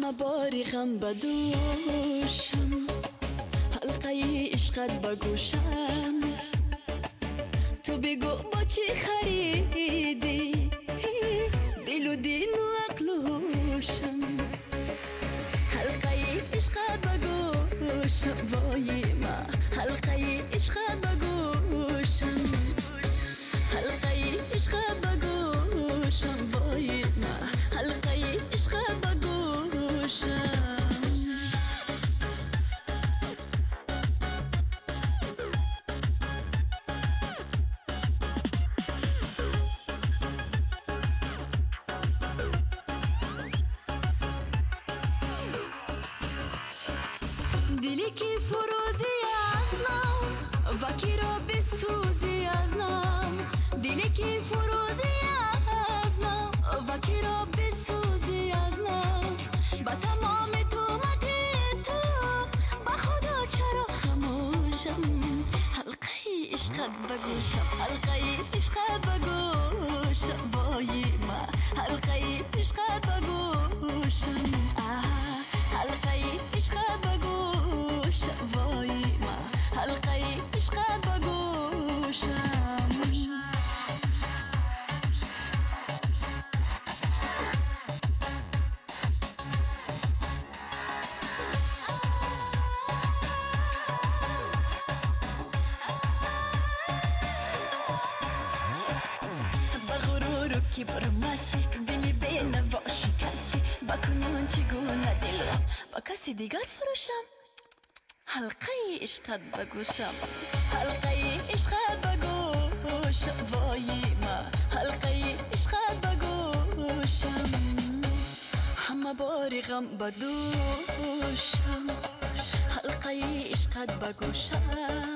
ҳама бори ғам ба дӯшам, ҳалқаи ишқат ба гӯшам. Ту бигӯ бо чӣ харидӣ дилу дину ақлу ҳушам? Ҳалқаи ишқат ба гӯшам, вои ма, ҳалқаи ишқат ба гӯшам, ҳалқаи ишқат ба гӯшам, вои ма, ҳалқаи ишқат ба гӯшам. Дили ки фурӯзӣ аз нав ва киро бисӯзӣ аз нав, дили ки фурӯзӣ аз нав ва киро бисӯзӣ аз нав, ба тамоми туҳмати ту ба Худо чаро хамӯшам? Ҳалқаи ишқат ба гӯшам, ҳалқаи ишқат ба гӯшам, вои ма, ҳалқаи ишқат ба гӯшам, ҳалқаи ишқат ба гӯшам, вои ма, ҳалқаи ишқат ба гӯшам. Ба ғуруру кибру мастӣ дили бенаво шикастӣ, ба кунун чӣ гуна дилро ба каси дигар фурӯшам? Ҳалқаи ишқат ба гӯшам, ҳалқаи ишқат ба гӯшам, вои ма, ҳалқаи ишқат ба гӯшам. Ҳама бори ғам ба дӯшам, ҳалқаи ишқат ба гӯшам.